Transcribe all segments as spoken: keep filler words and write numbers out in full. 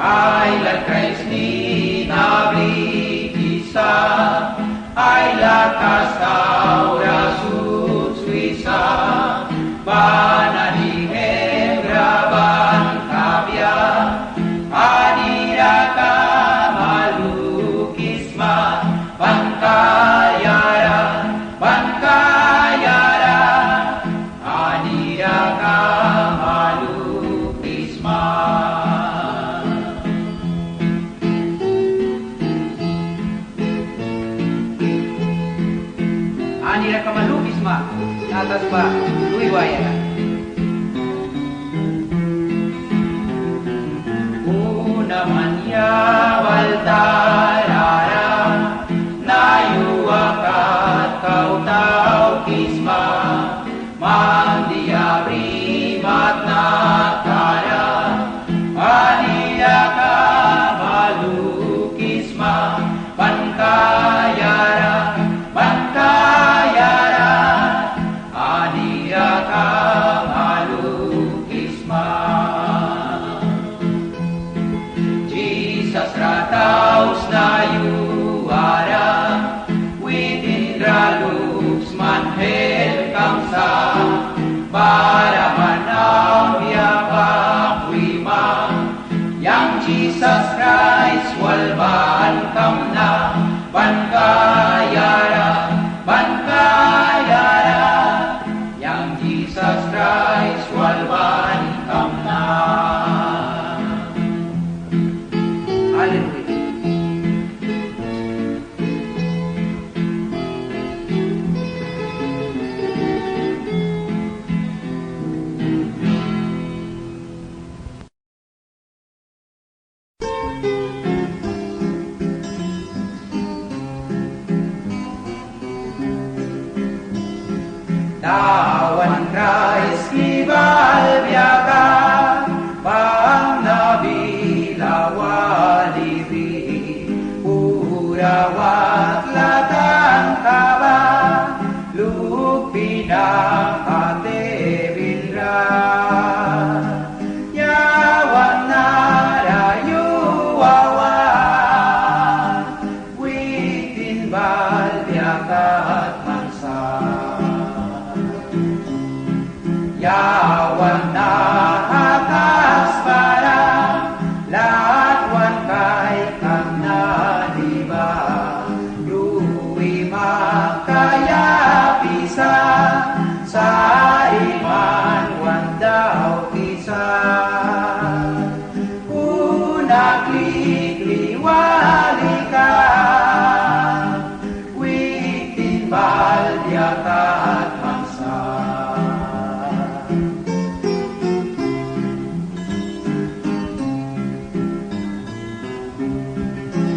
Ailal Kraist nina brikisa, ailal kasak saura sut swisa, ban ani hemra ban kabia, anira kama lukisma, ban kaiara, ban kaiara, anira kama lukisma. Anira kama lukisma, naha tasba lui waia. Kuna man yabal tara ra, na yua kat kau taukisma, man dia bri matna kara, anira kama lukisma, ban kaiara, ban kaiara, anira kama lukisma. Jisas ra tausna yua ra, witin ra luks man helkam sa, bara man auya bak wima, yang Jisas Kraist wal ban kamna, ban kaiara, ban kaiara, yang Jisas Kraist wal ban kamna. Haleluya. Dawan Kraist ki balbia ka, bamna bila wali wi, pura watla tangka ba, lukpina ka debil ra. Yawan nara yua wan, witin balbia kat man sa. Yawan naha tasba ra, latwan kaikan nani ba, lui makaia pisa, sari man wan daukisa. Kuna kli kli wali ka, witin balbia kat man sa.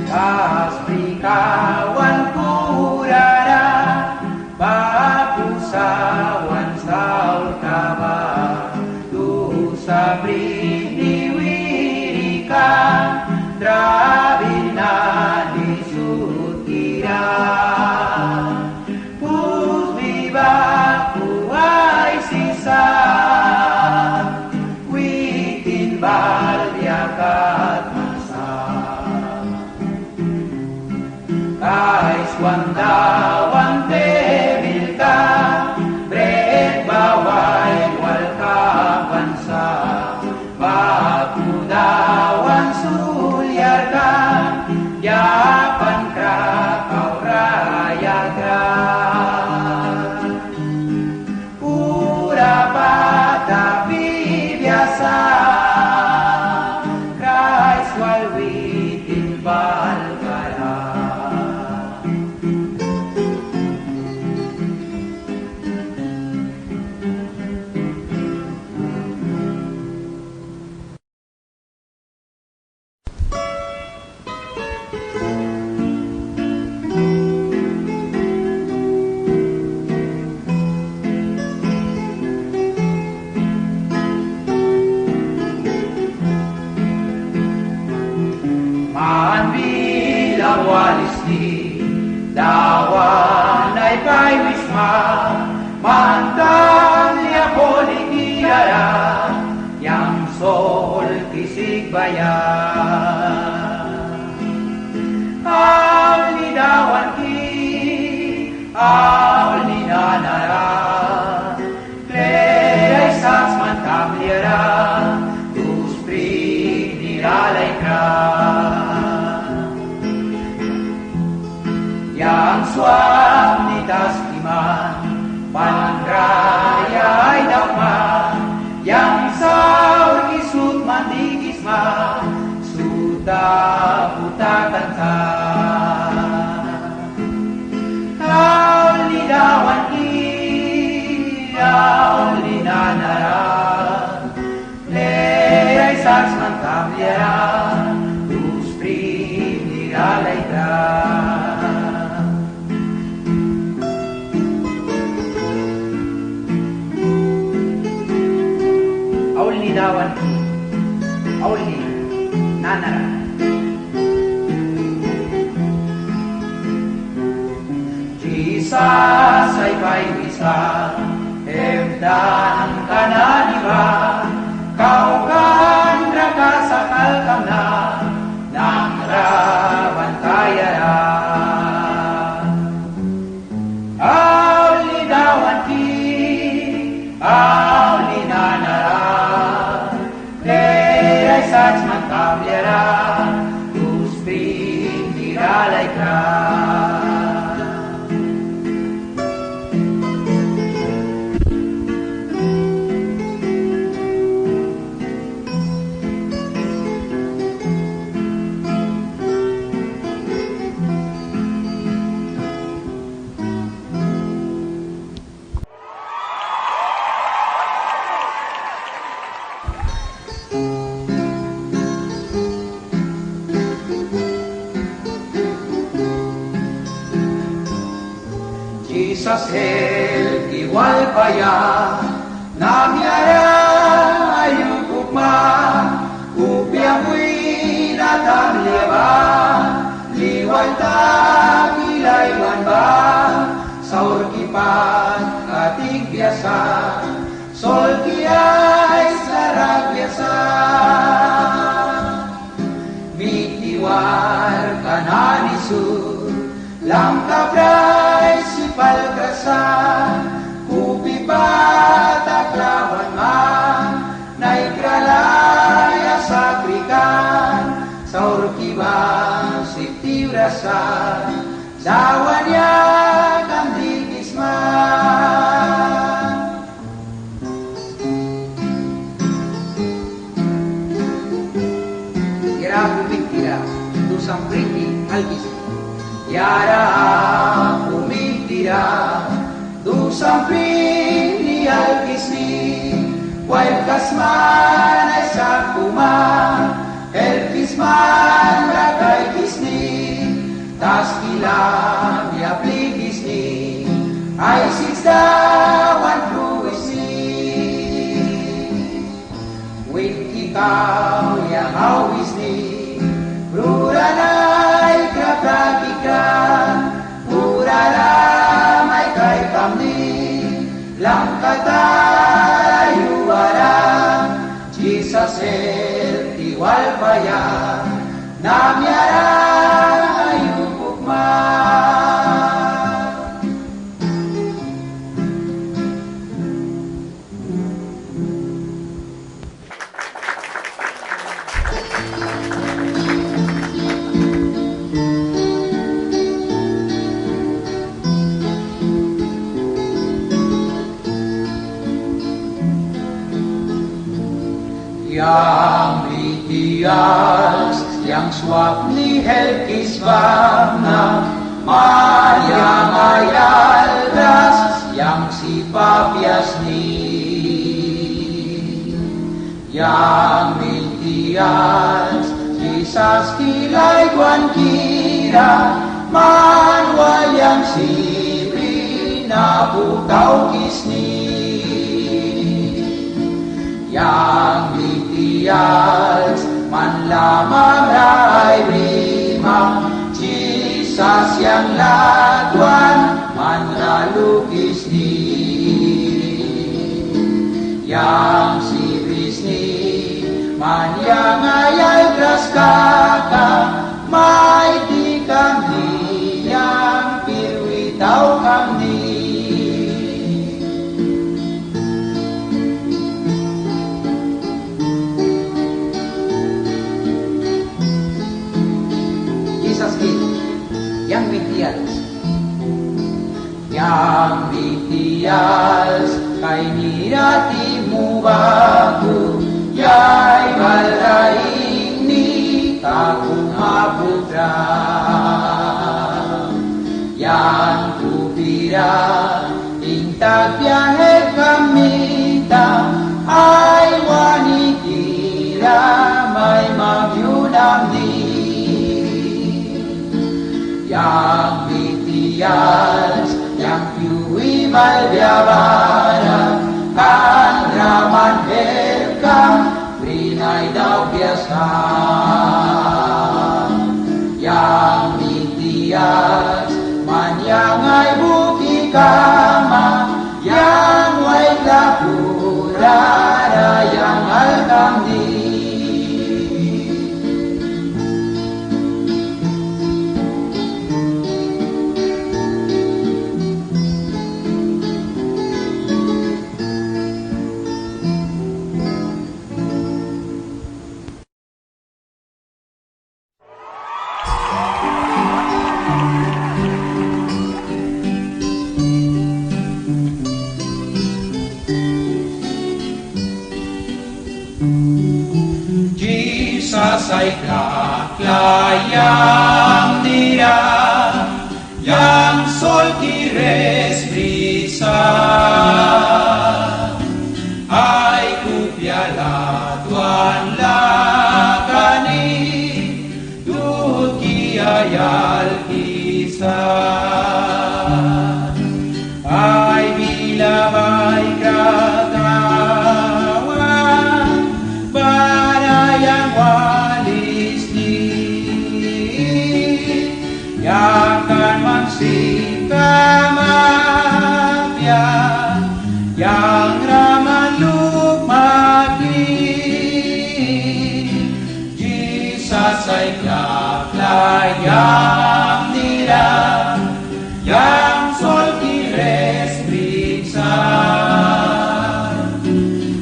Kasprika wan purara, baku sa wan saurka ba, dusa brini wirika, trabil nani sutkira. Put wi baku aisisa, witin balbia kat man sa. Kais wan Dawan debilka, brit ba wain wal kaban sa. Baku Dawan sulyarka, yapan kra kau rayaka. Pura pata bibia sa, Kraist wal witin bal kara. Man bila walisni, Dawan ai pain wisma, man tanka holi kira ra, yang sol Sikbaia. Aulni Dawanki, aulni nanara, kli aisaks man tamyara, dus prihni ra laikra. Yang swapni taskiman, ban raya ai daukma, yang saurki sut man dikisma, sut apu takan sa. Aulni Dawanki, aulni nanara, kli aisaks man tamyara, dus prihni ra laikra. Aulni Dawanki, aulni nanara. Jisas ai pain wisa, em tanka nani ba, kau kan ra kasak alkamna, nangra ban kaiara. Aulni Dawanki, aulni nanara, kli aisaks man tamyara, dus prihni ra laikra. Jisas helki walpaia, namiara ai yukukma, kupia muihni tamlia ba, li wal taki laiwan ba, saurki patka tikbia sa, solki aisla rakbia sa. Mihti warkka nani sut, lamka prais si palkras sa, kupi patak lawan man, naikra laya sakri kan, saurki ba sip tiwras sa, Dawan yakan dikisma. Diara apu mihtira, dusan prihni alkisni. Diara apu mihtira, dusan prihni alkisni. Waihka sma na aisakuma, helpki sma na kaikisni. Taski lamia plikisni, aisiks Dawan pruisni. Wihki kau yang auisni, prura naikra prakikra, prura ra mai kaikamni, lamka tara yua ra, Jisas helki walpaia, namiara ai yukukma. Yang mihti alks, yang swapni helpkis bamna, man yang ai alras, yang sip apia sni. Yang mihti alks, Jisas ki laikwan kira, man wal yang sip rin apu tauki sni. Yang mihti alks, man lamamra ai brima, Jisas yang latwan man ra lukisni. Yang sip ri sni, man Yang ai alkras kaka, maitikam ni, yang pir wi tauhkam ni. Jisas ki, yang mihti yals. Yang mihti yals, kai nira timu baku, ya ai balra ingni, takuma putra. Yang kupira, ing takbia hep kami ta, ai wanikira, mai mabiunam ni. Yang mihti yals, yang pyu wi balbia bara, kan ra man hep kam, brin ai daukbia sa. Yang mihti yals, man yang ai buki kama, yang waitla purara, yang alkam ni. Jisas ai klahkla yang nira, yang solki res brisa, ai kupia latwan laka ni, tutki ai alkisa. Ai bila baikra tawan, bara yang walisni, yakan man sip kama apia, yang ra man lukma ki. Jisas ai klahkla yang nira, yang solki res brisa,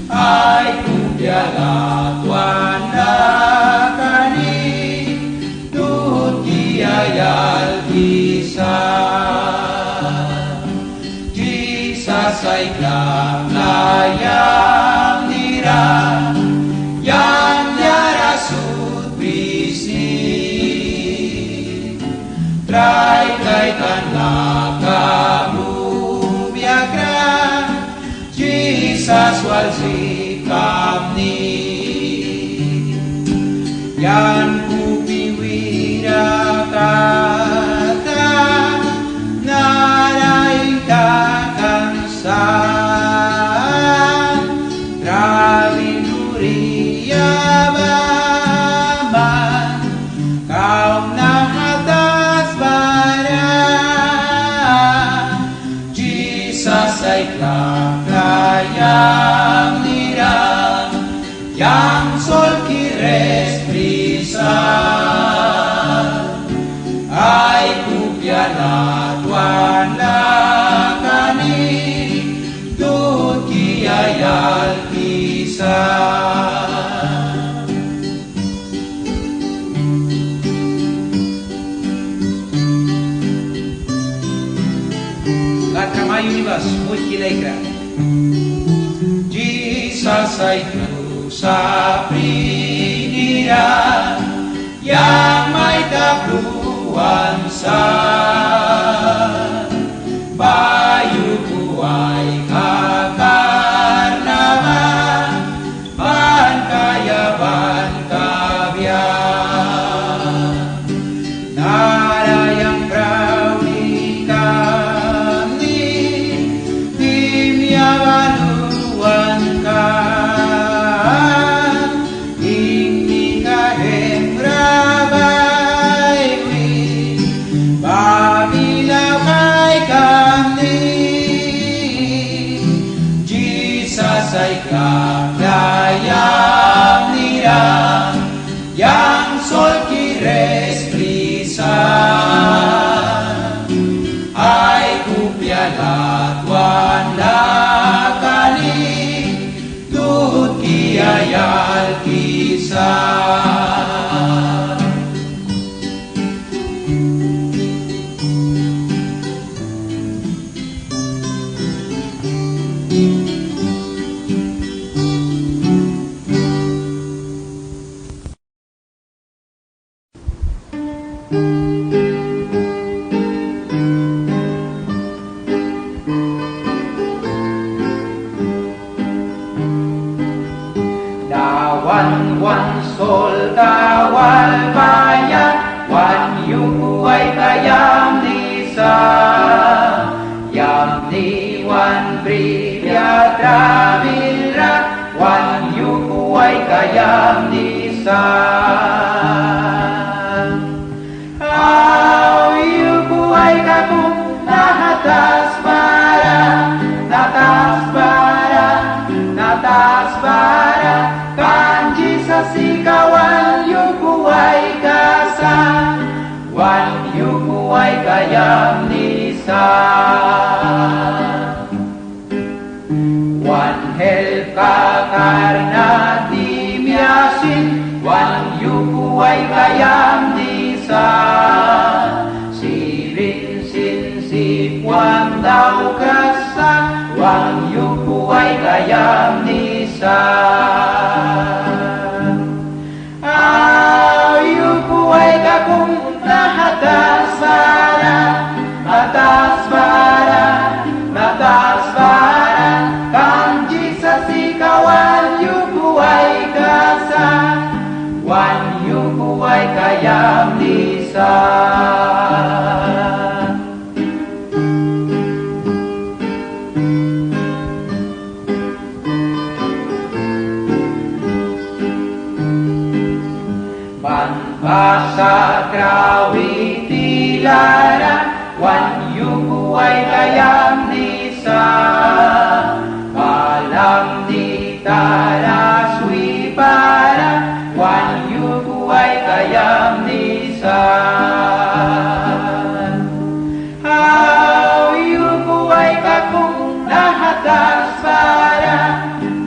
ai kupia latwan laka ni, tutki ai alkisa. Jisas ai klahkla yang nira, yang diara sut brisi, trai kaikan laka bubia kra, Jisas wal sip kamni. Yang kupi wira kata, nara ingtakan sa, trabil duria baman, kau na atas bara. Jisas ai klahkla yang nira, yang solki res brisa, ai kupia latwan laka ni, tutki ai alkisa. Laka mayuni bas, muihki laikra. Jisas ai krusa pri nira, yang maita pruan sa, bayu ku ai kakarna ba, ban kaia ban kabia. Nara yang prawi kamni, timia baluan ka, ingnika hembra baiwi, babilauhkaia kamni. Jisas ai klahkla yang nira, Dawan wan solka wal baya, wan yukuaika yamni sa. Yamni wan bribia trabilra, wan yukuaika yamni sa. Au yukuaika kum naha tasbara, na tasbara, na tasbara, kan Jisas sika wan yukuaika sa, wan yukuaika yamni sa. Wan helpka karna tihmia sin, wan yukuaika yamni sa. Sibin sin sip wan daukras sa, wan yukuaika yamni sa. Au yukuaika kum naha tasbara, na tasbara, na tasbara, kan Jisas sika wan yukuaika sa, wan yukuaika yamni sa. Ban basa krawi tilara, wan yukuaika yamni sa. Balam ni tara swipara, wan yukuaika yamni sa. Au yukuaika kum naha tasbara,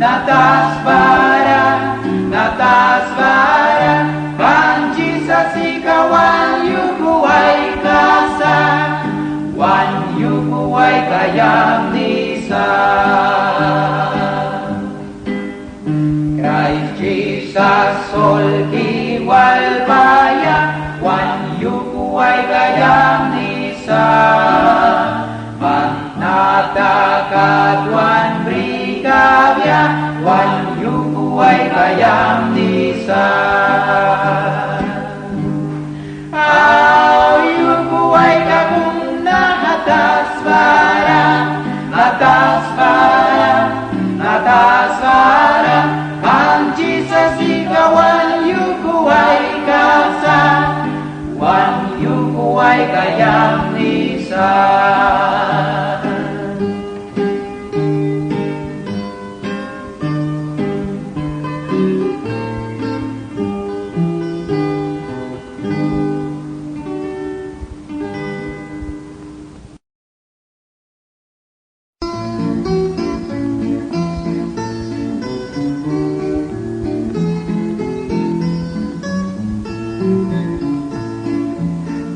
na tasbara, na tasbara, kan Jisas sika wan yukuaika sa, wan yukuaika yamni sa. Kraist Jisas solki wal baya, wan yukuaika yamni sa. Man nata kat wan bri kabia, wan yukuaika yamni sa. Au yukuaika kum naha tasbara, na tasbara, na tasbara, kan Jisas sika wan yukuaika sa, wan yukuaika yamni sa.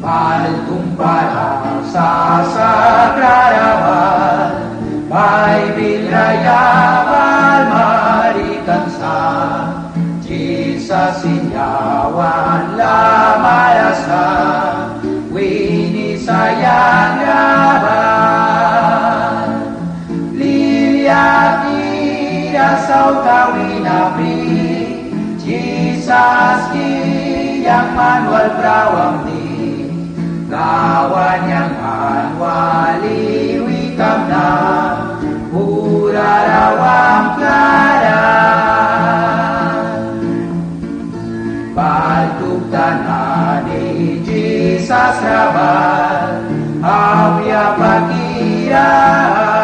Bal kum para sasakra ra bal, Baibil ra yabal marikan sa. Jisas sin yawan lamara sa, wini sa yang ra ba. Lilia kira sauhka wina bri, Jisas ki yang man wal prawamni. Dawan yang man wali wi kamna, purara wamtlara. Bal tuktan nani Jisas ra bal, apia pakira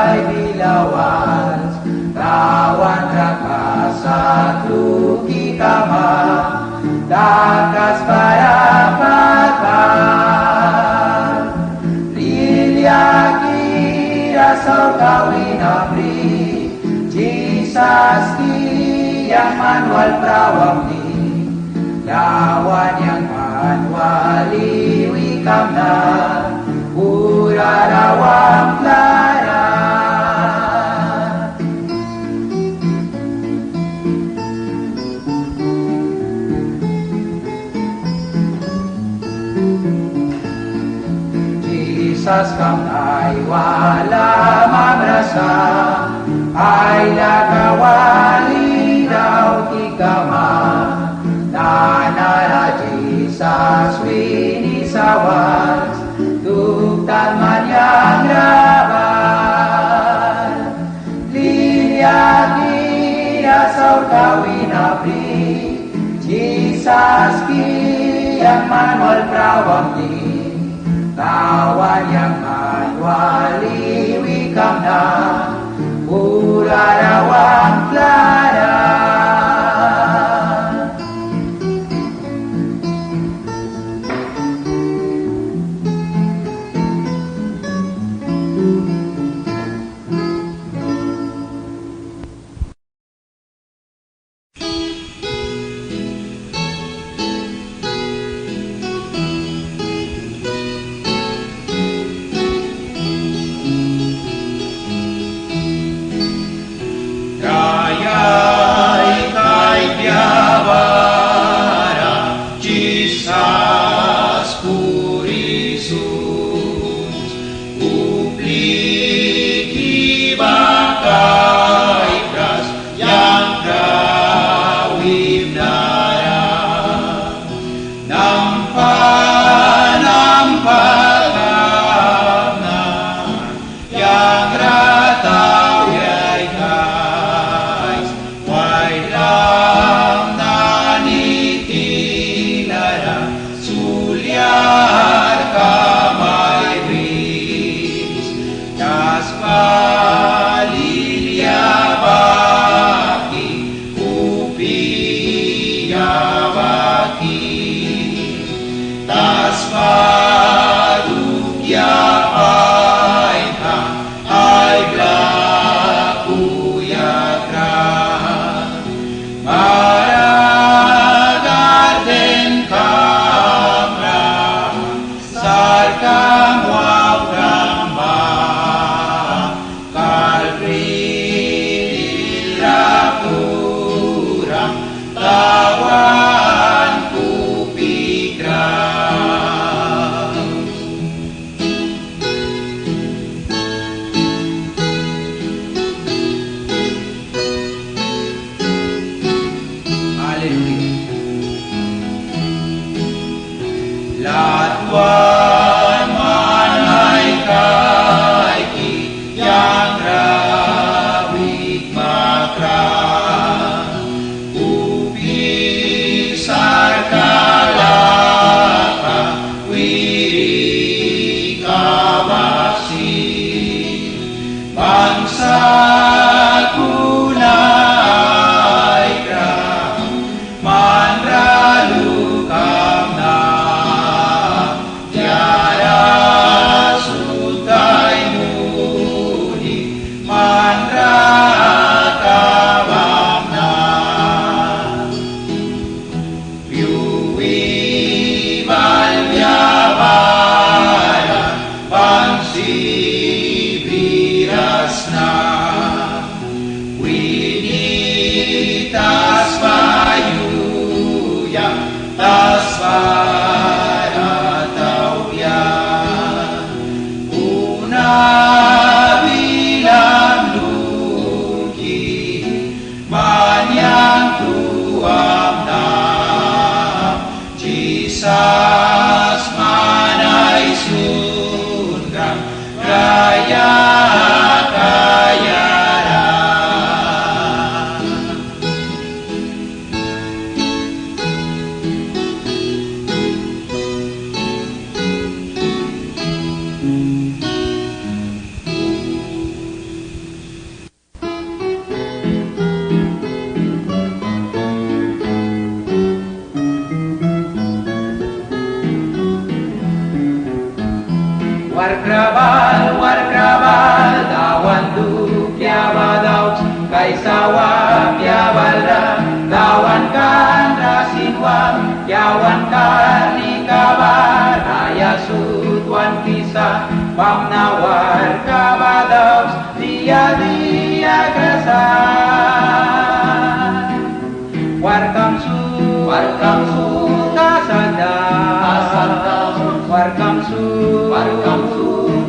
ai bila was, Dawan ra kasak luki kama, takas bara papa. Lilia kira sauhka wina bri, Jisas ki yang man wal prawamni. Dawan yang man wali wi kamna, purara wamtlara. Jisas kamna ai wala mamra sa, ai laka wali dauki kama. Nanara Jisas wini sa was, tuktan man yang ra ba. Lilia kira saurka wina pri, Jisas ki yang man wal prawamni, tawan yang man wali wi kamna, purara wamtlara. Rayaka ai pia bara Jisas puri sus. Upliki ba kaikras yang ra wimnara. Nampa, nampa kamna yang ra tauya ai kais. Waitram nani tilara sulyarka mai wis, tasba lilia baki, kupia baki, tasba dukia pain kan ai blaku yakra. Bara garden kamra sarkam wauhkram ba, kalpri ra puram tawan kupikra. Aleluya. Latwan man ai kaiki yang ra wik makra. Kupi sarka laka wiri kabasi. Ban sakuna aikra man ra lukamna. Tiara sut ai muni man ra kabamna. Pyu wi balbia bara ban sibira sna. Wini tasba yu yang tasba ra tauya. Kuna bilam luki man yang tuamna. Jisas man aisun kan raya kayara. Warkra bal, warkra bal, Dawan dukia ba dauks, kaisa wapia balra Dawan kan ra sin wal, yawan karnika ba raya sut wan kisa, bamna warkka ba dauks, dia dia kra sa. Warkkam sut, warkkam sut, kasak daus. Warkkam sut, warkkam sut,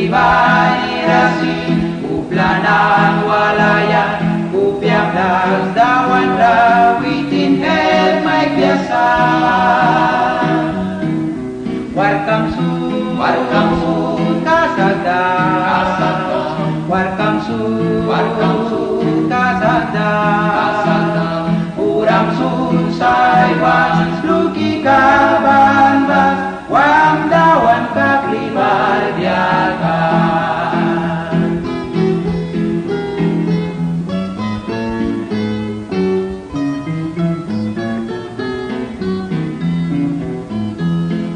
Bani ra sin upla nani walaia, kupia plas Dawan ra witin help maikbia sa. Warkam sut, warkam sut kasak dauk. Warkam sut, warkam sut kasak dauk. Puram sut sa ai wan sluki kaban bas, wamna Dawan kakli bal biaka.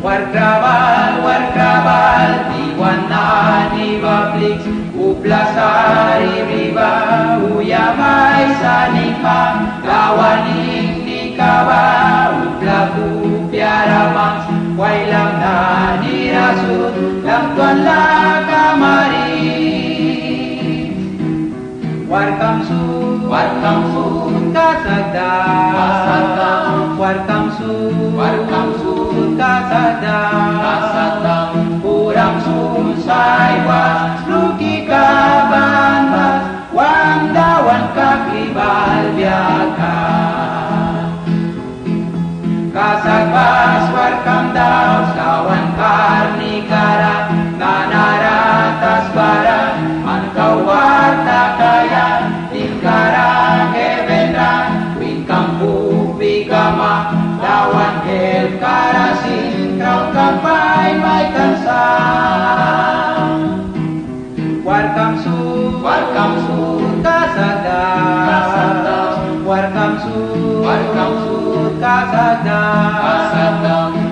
Warkra bal, warkra bal, tiwan nani ba pliks, upla sari bri ba uya maisa ningma, Dawan ingnika ba upla kupia ra mangks, kwailam nani ra sut, lam twan laka mari. Warkam sut, warkam sut kasak dauk. Warkam sut, warkam sut kasak dauk. Puram sut sa ai wan sluki kaban bas, wamna Dawan kakli bal biaka. Kasak bas warkam daus Dawan karnika ra, nanara tasbara, man kau wark takaia, tingkara heven ra, kwin kampu pi kama, Dawan helpka ra sin kraun kampain maikan sa. Warkam sut, warkam sut kasak daus. Warkam sut, warkam sut kasak daus.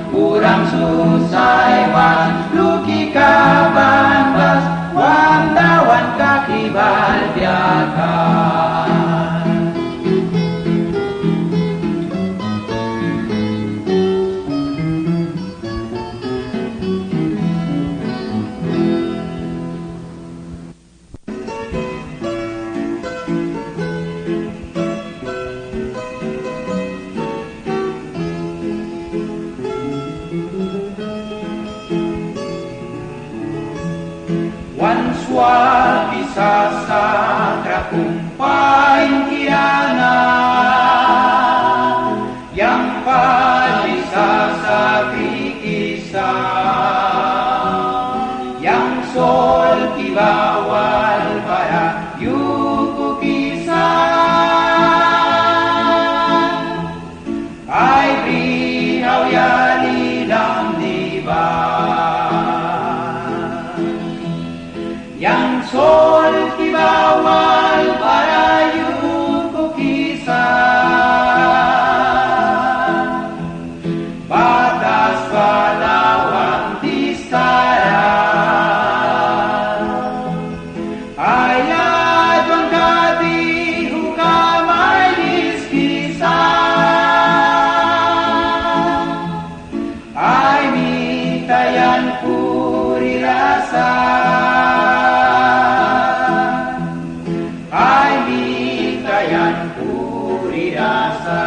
Puram sut sa ai wan sluki kaban bas, wamna Dawan kakli bal biaka. Wan swaki sa sakra kum painkira na, yang pali sa sakrikisa, yang solki ba wal bara yukukisa. Ai bri auya lilam ni ba. Yang solki ba wal bara yukukisa. Batas ba lawan distara. Ai latwan kati hukam ai diskisa. Ai mita yang purira sa. Ai mita yang purira sa.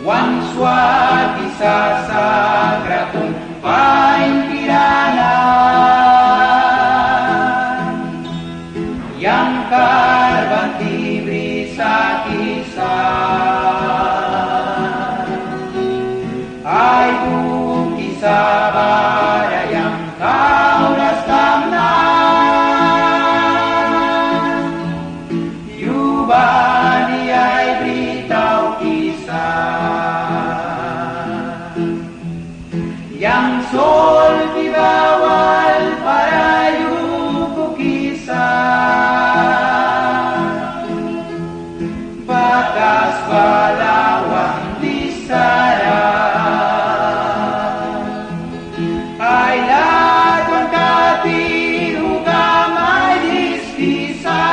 Wan swaki sa sakra kum painkira na. Yang karban tibri sakisa. Ai bukisa bara yang kauras kamna. Yu bani ai bri taukisa. Yang solki ba wal bara yukukisa. Batas ba lawan distara. Ai latwan kati hukam ai diskisa.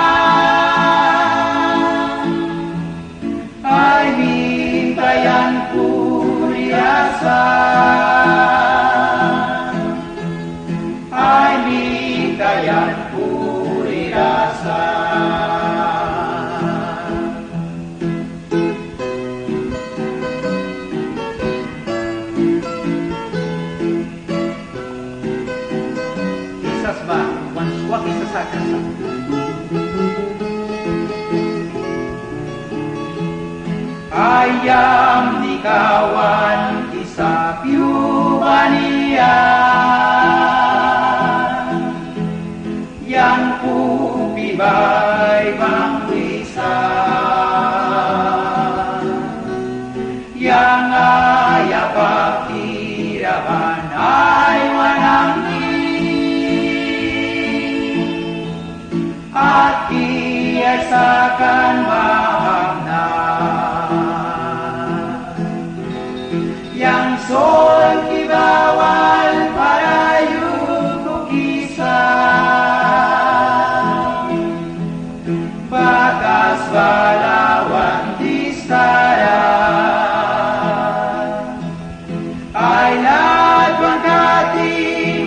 Ai mita yang purira sa. Ai yamnika wan kisap yubani ya, yang kupi bai bangwisa, yang aya pakira ban ai wan nani. Atki ai sakan bahamna, yang solki ba wal para yukukisa, bakas bala wan diskara. Ai latwan kat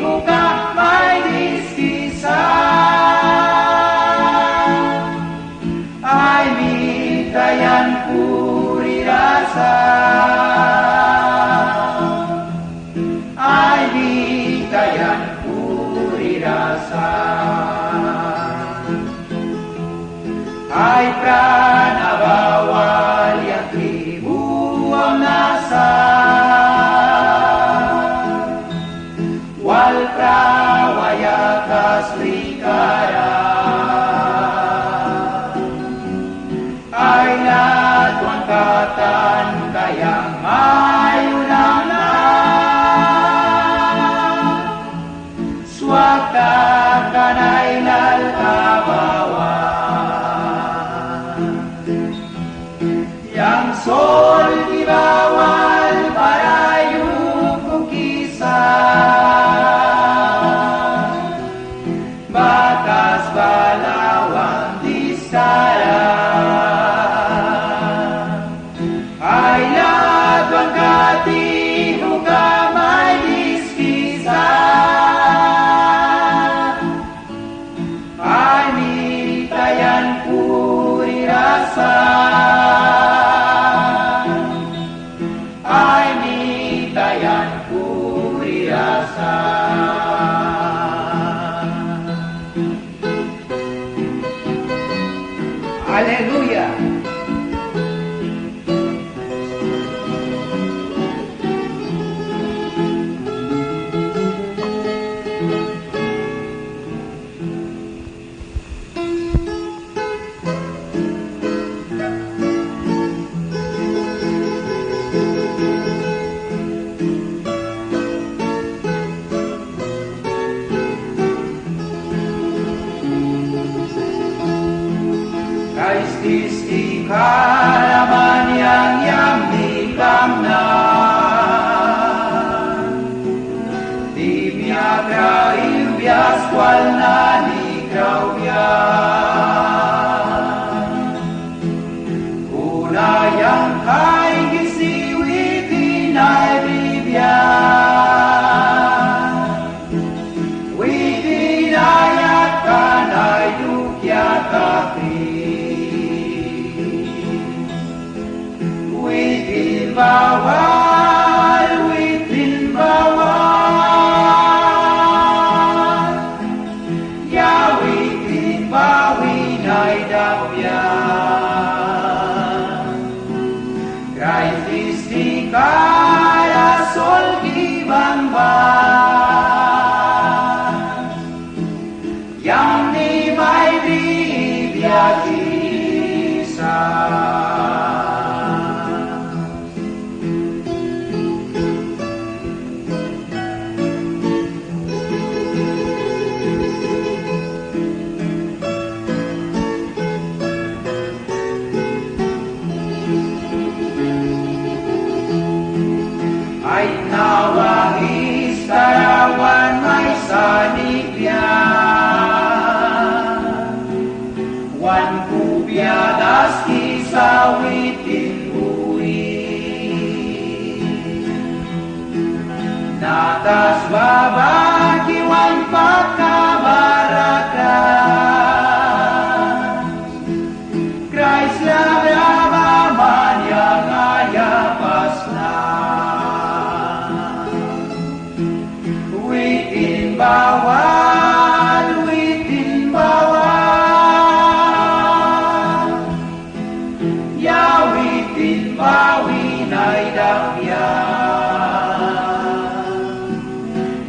hukam ai diskisa, ai mita yang purira sa, ai mita yang purira sa. Ai prana ba wal yang kli buamna sa, wal prawaia kasrika ra. Ai latwan kat tanka yang mayunamna, swak takan ai lalka ba wal, yang solki ba wal para yukukisa, bakas bala wan diskara. Ai latwan kat hukam ai diskisa, ai mita yang purira sa, ai mita yang purira sa. Aleluya. Kais testigu ra man yang yamni kamna, tihmia kra ilbia skwal nani kraubia. Kuna yang kaikisi witin ai bribia, witin ai atkan ai dukia takri. Witin ba wal, witin ba wal, ya witin ba wina ai daukbia. Kraist istinkara solki bangbas, yamni mai bribia Jisas. Ai tnawa iskara wan mai sani kbia, wan kupia daskisa witin bui. Na tasba ba ki wan patka bara Kraist. Kraist labra ba man yang aya pasna. Witin ba wal, witin ba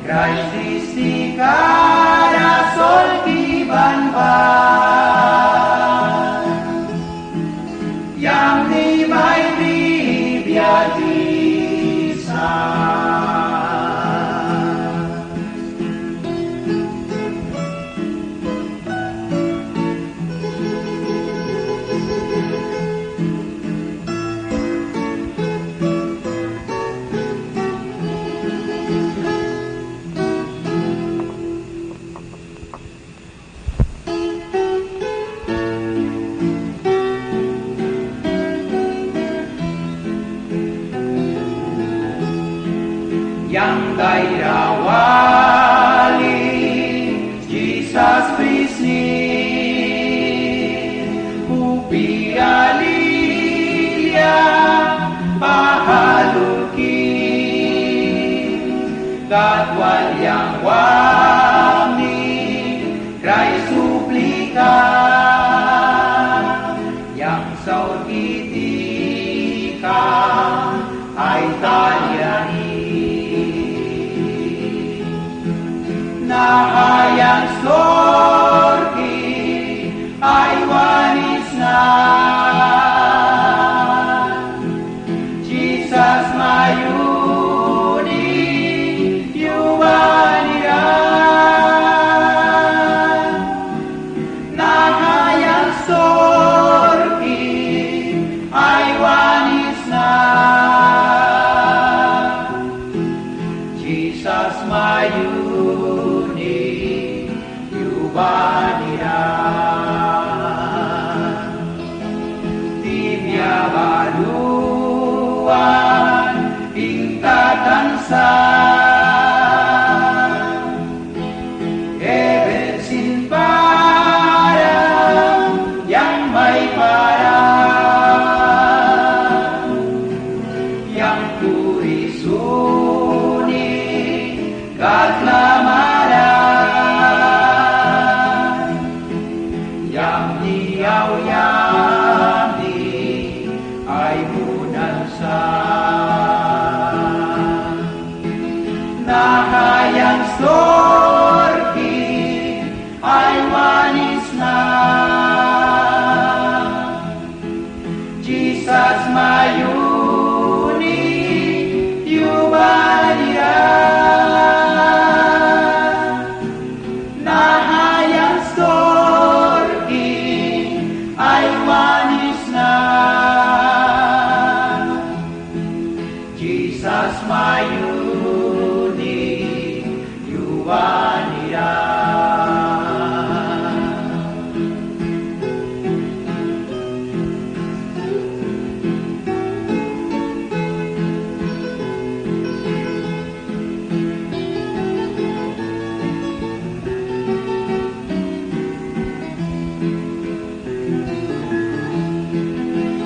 Kraist Kristi kara solki ban ba, yamni mai bribia tisa. Yang daira wali Jisas Kraist ni kupia lilia baha luki, Gad wal yang wamni Kraist uplika, yang saurki tika ai talia ni. Naha yang saurki aiwanisna Jisas mayuni yu banira. Naha yang saurki aiwanisna Jisas mayuni yu banira. Tibia baluan pingtakan sa heben sin param yang mai param, yang puri suni Gad lamara, yamni au yamni ai munan sa. Naha yang saurki aiwanisna Jisas mayuni yu banira. Naha yang saurki aiwanisna Jisas mayuni yu banira.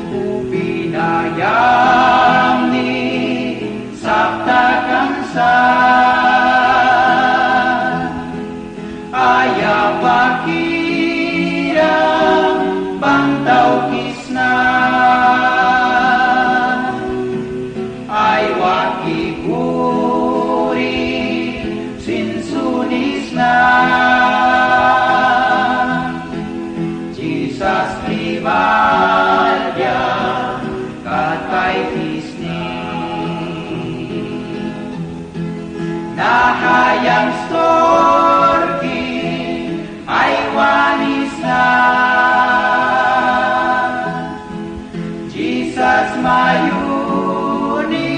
Kupia yamni sap takan sa ai apakira bang taukisna. Ai waki puri sin sunisna. Jisas pri balbia kat ai fisni. Naha yang saurki aiwanisna Jisas mayuni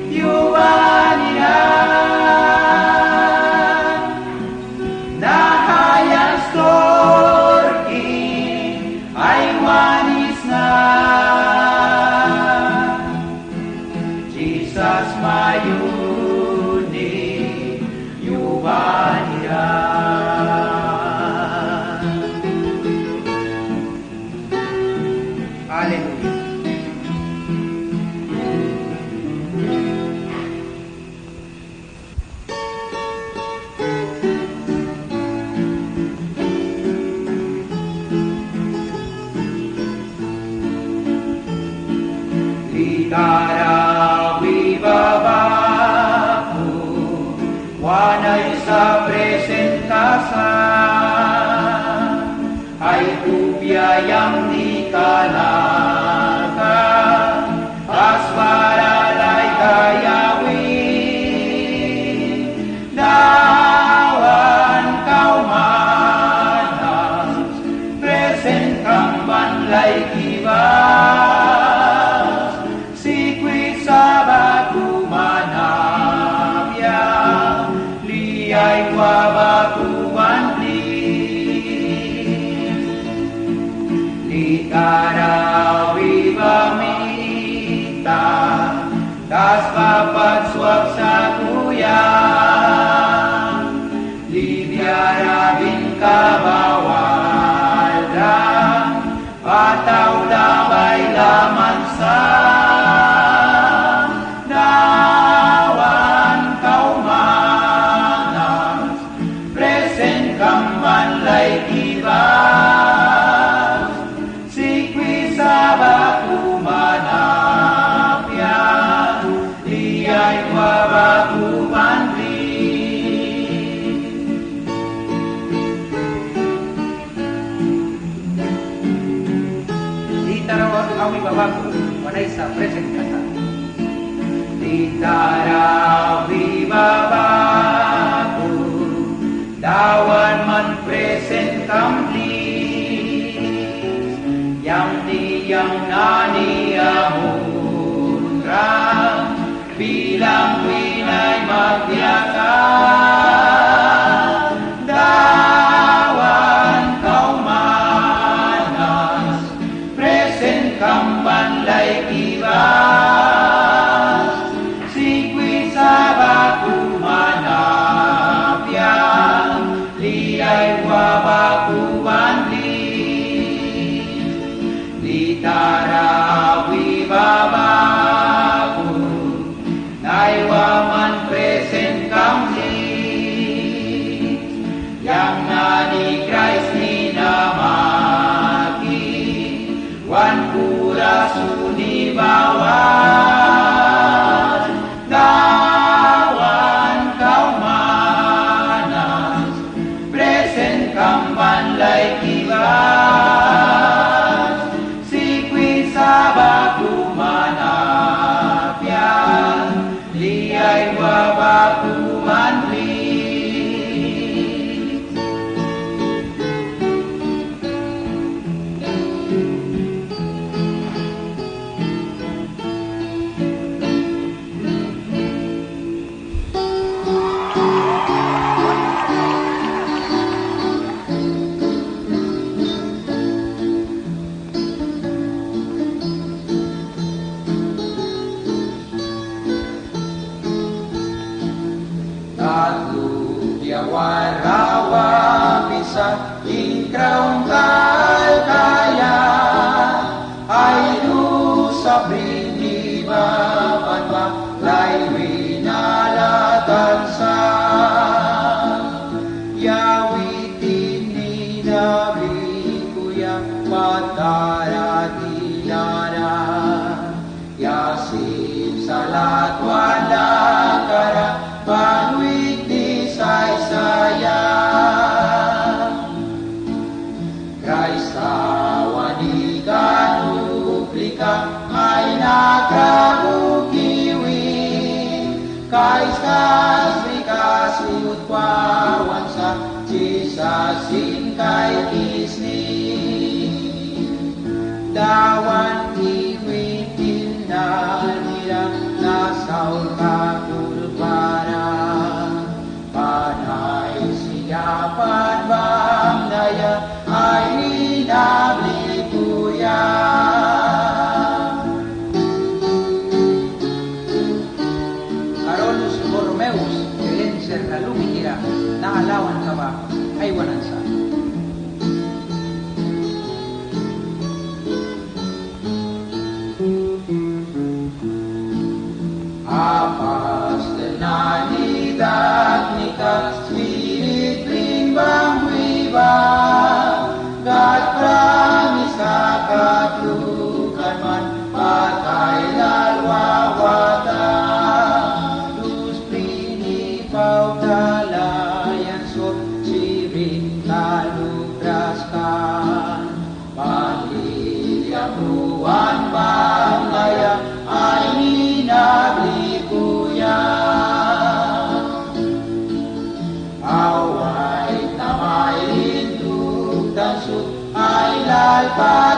yu banira. Naha yang saurki aiwanisna Jisas mayuni yu Wan Aisa presen kasak, ai kupia yamni kalaka, aswara laika yawi, Dawan kau manas, presen kam ban laiki bas, Sikuisa baku man apia, li aihwa baku ban plis. Li tara wi ba mita, tasba pat swak sakuya, li biara binka ba waldra, Pata ula baila mansa, Dawan kau manas, presen kam ban laiki bas, sikuisa baku man apia, li aihwa baku ban plis. Li tara wi ba baku, Wan Aisa presen kasak. Li tara wi ba baku, Dawan man presen kam plis. Yamni yang nani amunram, bilang wina ai matbiaka, Dawan kau manas, presen kam ban laiki bas, sikuisa baku man apia, li aihwa baku ban plis. Li tara wi ba baku, naiwa man presen kam plis. Yang nani Kraist nina maki, wan pura suni ba wan, Dawan kau manas, presen kam ban laiki bas, sikuisa baku man apia, li aihwa baku ban plis. Tatlu dia wara wapisa, ingkraun kalkaia, ai dusa prini ba ban ba, lai wina latan sa. Ya witin nina blikuya, patara tilara. Ya sip sa latwan lakara, ban witnis aisaia. Kraist tawan ikan uplika, ai nakra buki win. Kais kasbi kasut bawan sa, Jisas sin kaikisni. Dawan ni witin nanira na saurka kulkara. Ban aisi yapan bamna ya, ai nina blikuya. Carolus Borromeus, Belén serka lumikira, naha lawanka ba aiwanan sa. Apastil nani daknika, Spirit brin banghwi ba, Gad pramiska kat lukan man, pat ailal wawata, dus prini pau Talayan sut sirin talukras kan. Pali ya pruan bangaya ai ninabli kuya. Au ai tamain tuktan sut ai lalpa